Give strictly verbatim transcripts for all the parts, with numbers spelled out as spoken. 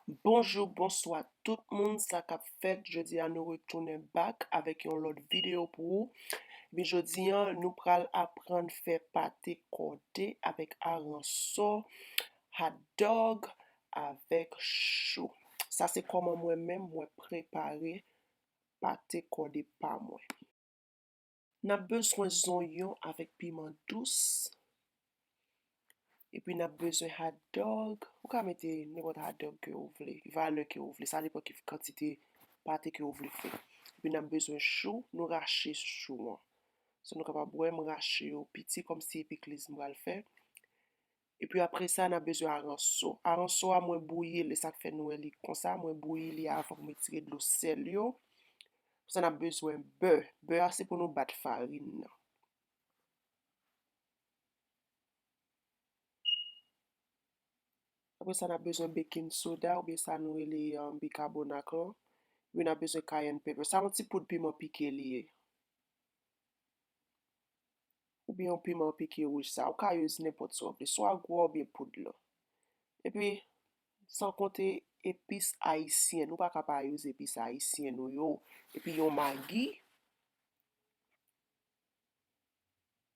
Bonjou, bonswa tout moun, sa k ap fèt? Jodi a nou retounen back avèk yon lòt videyo pou ou. Ebyen jodi a nou pral aprann fè pate kòde avèk aransò, hot dog avèk chou. Sa se kòman mwen menm mwen prepare pate kòde pa mwen. N ap bezwen zonyon avèk piman dous. Epi n ap bezwen hot dog. Ou ka mete nenpòt hot dog ke ou vle, valè ke ou vle. Sa depann ki kantite pate ke ou vle fè. Epi n ap bezwen chou, nou rache chou an. So nou kapab wè m rache yo piti kòmsi e pikliz m pral fè. Epi apre sa, n ap bezwen aransò. Aransò a, mwen bouyi l, e sa k fè nou wè li konsa. Mwen bouyi li avan pou m retire dlo sèl yo. Apre sa, n ap bezwen bè. Bè a, se pou nou bat farin nan. Apre sa, n ap bezwen baking soda, oubyen sa nou rele, um, bikabonat lan. Epi n ap bezwen cayenne pepper. Sa yon ti poud piman pike li ye. Oubyen yon piman pike wouj sa. Ou ka use nenpòt sa w vle, swa gwo oubyen poud lan. Epi, san konte epis ayisyen, nou pa ka pa use epis ayisyen nou yo. Epi yon magi.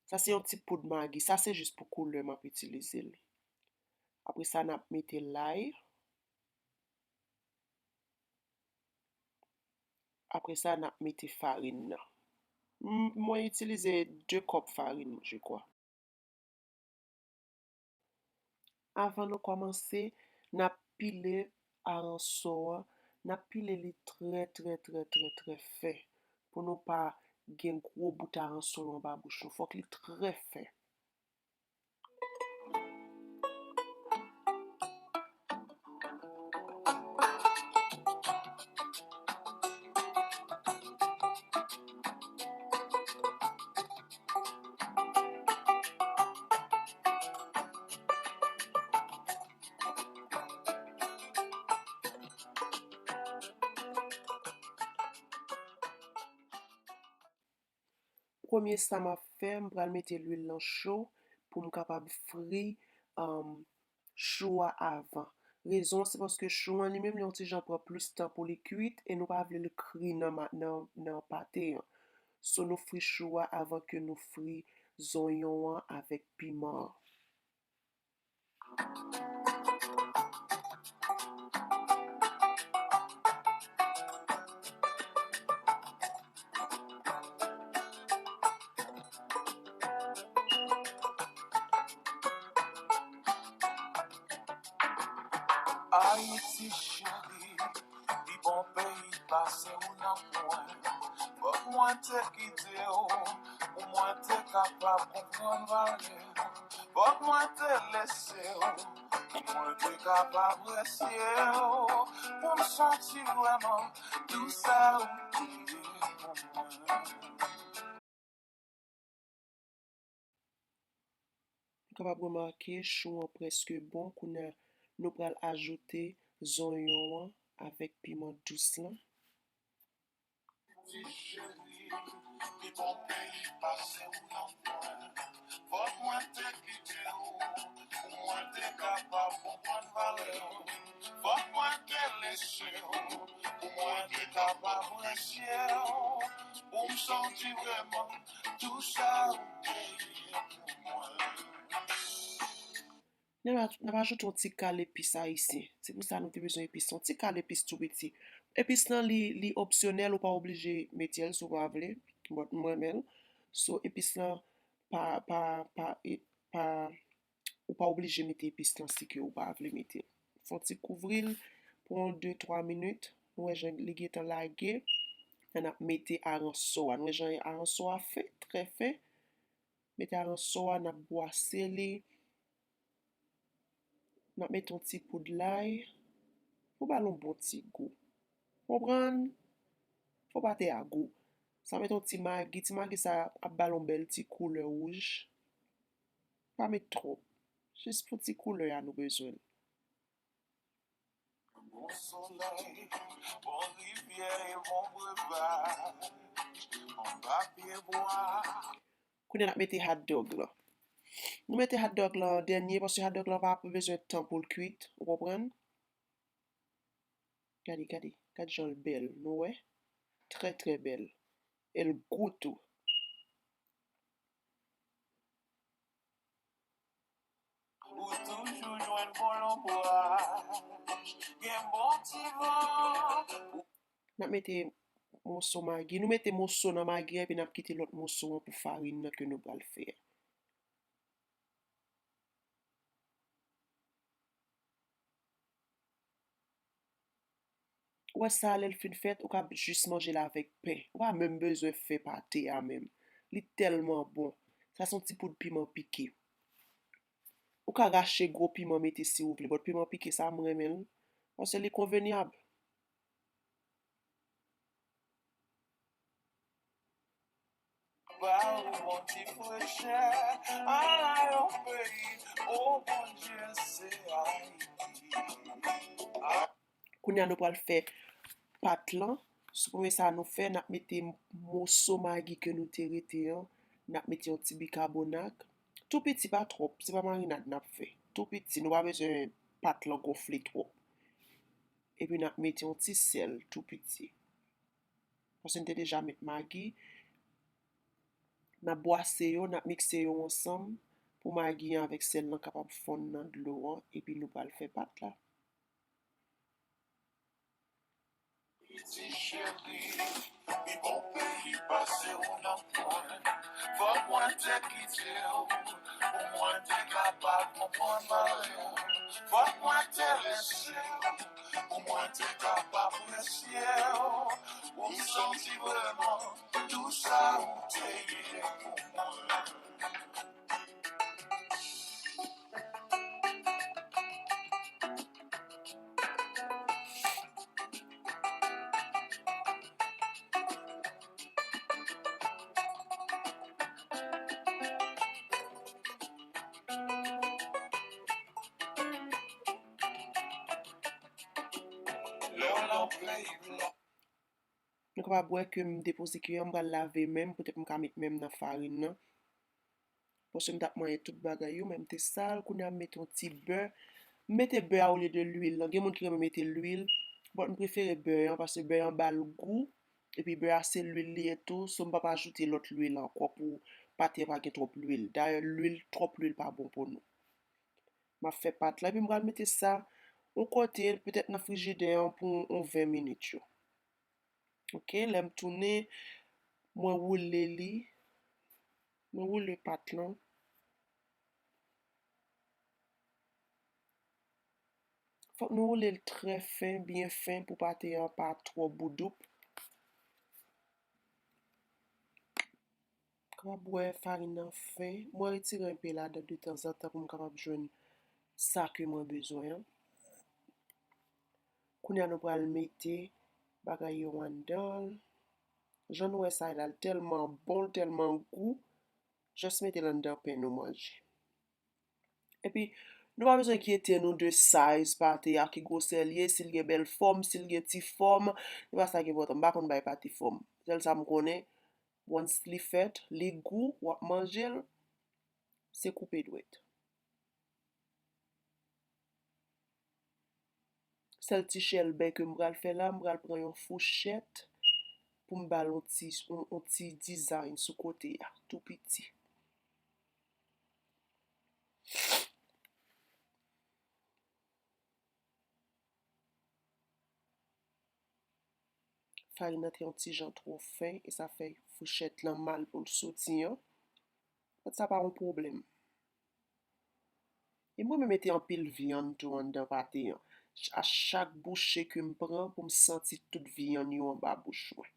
Sa se yon ti poud magi. Sa se jis pou koulè m ap itilize l. Apre sa, n ap mete lay. Apre sa, n ap mete farin nan. M, mwen itilize de kòp farin, je kwa. Avan nou kòmanse, n ap pile aransò an. N ap pile li trè, trè, trè, trè, trè fen. Pou nou pa gen gwo bout aransò yo anba bouch nou. Fòk li trè fen. Premye sa m ap fè, m pral mete lwil lan cho pou m kapab fri, um, chou a avan. Rezon an se paske chou an li menm li yon ti jan pran plis tan pou li kuit e nou pa vle l kri nan, nan, nan pate an. So nou fri chou a avan ke nou fri zonyon an avèk piman an. Ayiti cheri, pi bon peyi pase w nan pwen. Fòk mwen te kite w pou mwen te kapab konprann valè w. Fòk mwen te lese w pou mwen te kapab apresye w, pou m santi vrèman tou sa ou te ye pou mwen. Nou kapab remake chou an prèske bon. Kounye a, nou pral ajoute zonyon an avèk piman dous lan. Ti cheri, pi bon peyi pase w nan pwen. Fòk mwen te kite w pou mwen te kapab konprann valè w. Fòk mwen te lese w pou mwen te kapab apresye w, pou m santi vrèman tou sa ou te ye pou mwen. N ap, n ap ajoute yon ti kal epis ayisyen. Se pou sa nou te bezwen epis lan. Yon ti kal epis tou piti. Epis lan, li, li opsyonèl, ou pa oblije mete l si w pa vle. But m renmen l. So, epis lan pa, pa, pa, e, pa, ou pa oblije mete epis lan si ke ou pa vle mete l. Fè yon ti kouvri l pou yon de, twa minit. Nou wè jan li gentan lage. N ap mete aransò a. Nou wè jan aransò a fen, trè fen. Mete aransò a, n ap bwase li. N ap mete yon ti poud lay pou ba l yon bon ti gou. Konprann? Fò pate a gou. Sa mete yon ti magi. Ti magi sa ap ba l yon bèl ti koulè wouj. Pa met twòp. Jis pou ti koulè a nou bezwen l. Bon solèy, bon rivyè e bon brevaj, anba pye bwa. Kounye a n ap mete hot dog lan. Nou mete hot dog lan dènye, paske hot dog lan pa bezwen tan pou l kuit, ou konprann? Gade, gade, gade jan l bèl, nou wè? Trè, trè bèl. E l gou tou. Ou toujou jwenn bon lonbraj, gen bon ti van. N ap mete moso magi. Nou mete moso nan magi an, epi n ap kite lòt moso an pou farin nan ke nou pral fè a. Ou wè sa, lè l fin fèt, ou ka jis manje l avèk pen. Ou pa menm bezwen fè pate a menm. Li tèlman bon. Sa se yon ti poud piman pike. Ou ka rache gwo piman mete si ou vle, but piman pike sa, m renmen l. Paske li konvenyab. Ba ou yon ti frechè, ala yon peyi, o Bondye se Ayiti. Kounye a nou pral fè pat lan. Sou premye sa nou fè, n ap mete moso magi ke nou te rete an, n ap mete yon ti bikabonat. Tou piti, pa twòp, se pa marinad n ap fè. Tou piti, nou pa bezwen pat lan gonfle twòp. Epi n ap mete yon ti sèl tou piti. Paske n te deja met magi. N ap bwase yo, n ap mikse yo ansanm pou magi an avèk sèl lan kapab fonn nan dlo an, epi nou pral fè pat la. Piti cheri, pi bon peyi pase w nan pwen. Fòk mwen te kite w, pou mwen te kapab konprann valè w. Fòk mwen te rese w, pou mwen te ka apresye w. Pou m santi vrèman tou sa ou te ye pou mwen. Nou kapab wè ke m depoze kiyè, m pral lave men m, poutèt m ka met men m nan farin nan. Paske m t ap manyen tout bagay yo, men m te sal. Kounye a m mete yon ti bè. M mete bè a olye de lwil lan. Gen moun ki renmen mete lwil, but m prefere bè an, paske bè an ba l gou. Epi bè a se lwil li ye tou, so m p ap ajoute lòt lwil ankò pou pate a pa gen twòp lwil. Dayè, lwil, twòp lwil pa bon pou nou. M ap fè pat la, epi m pral mete sa yon kote, petèt nan frijidè an pou yon ven minit yo. Oke, lè m tounen, mwen woule li. Mwen woule pat lan. Fòk nou woule l trè fen, byen fen, pou pate an pa twò boudoup. Kapab wè farin nan fen. Mwen retire enpe ladan detanzantan pou m kapab jwenn sa ke mwen bezwen an. Kounye a nou pral mete bagay yo anndan l. Jan nou wè sa la, l tèlman bon, l tèlman gou. Just mete l anndan pen nou manje. Epi, nou pa bezwen enkyete nou de size pate a, ki gwosè l ye, si l gen bèl fòm, si l gen ti fòm, se pa sa ki enpòtan. M pa konn bay pate fòm. Sèl sa m konnen, once li fèt, li gou, w ap manje l, se koupe dwèt. Sèl ti chèlbè ke m pral fè la, m pral pran yon fouchèt pou m ba l yon ti, yon, yon ti design sou kote a, tou piti. Farin nan te yon ti jan twò fen, e sa fè fouchèt lan mal pou l soti an. But sa pa yon pwoblèm. E mwen menm mete anpil vyann tou anndan pate an. Ch-, a chak bouche ke m pran pou m santi tout vyann yo anba bouch mwen.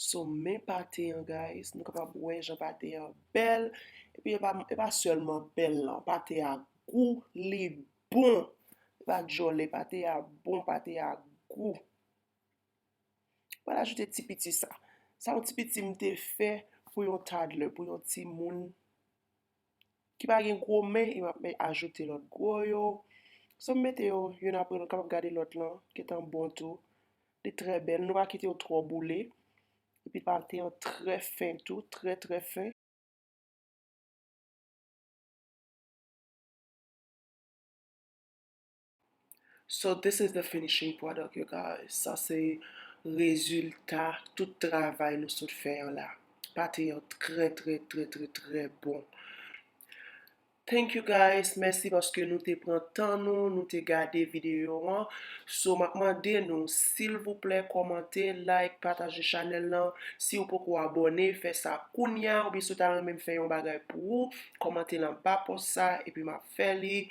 So, men pate an, guys. Nou kapab wè jan pate an bèl. Epi, e pa, e pa sèlman bèl, non. Pate a gou, li bon. E pa djòlè, pate a bon, pate a gou. Pral ajoute ti piti sa. Sa yon ti piti m te fè pou yon toddler, pou yon timoun ki pa gen gwo men, e m ap ajoute lòt gwo yo. So, m mete yo youn apre lòt, kapab gade lòt lan, gentan bon tou. Li trè bèl, nou pa kite yo twò boule. Epi pate an trè fen tou, trè, trè fen. So this is the finishing product, you guys. Sa se rezilta tout travay nou sot fè an la. Pate an trè, trè, trè, trè, trè bon. Thank you guys, mèsi paske nou te pran tan nou, nou te gade videyo an. So, m ap mande nou, silvouplè, kòmante, like, pataje chanèl lan. Si w poko abòne, fè sa kounya, oubyen si w ta renmen m fè yon bagay pou ou, kòmante l anba pòs sa, epi m ap fè li.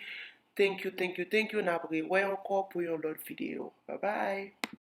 Thank you, thank you, thank you. N ap rewè ankò pou yon lòt videyo. Bye bye.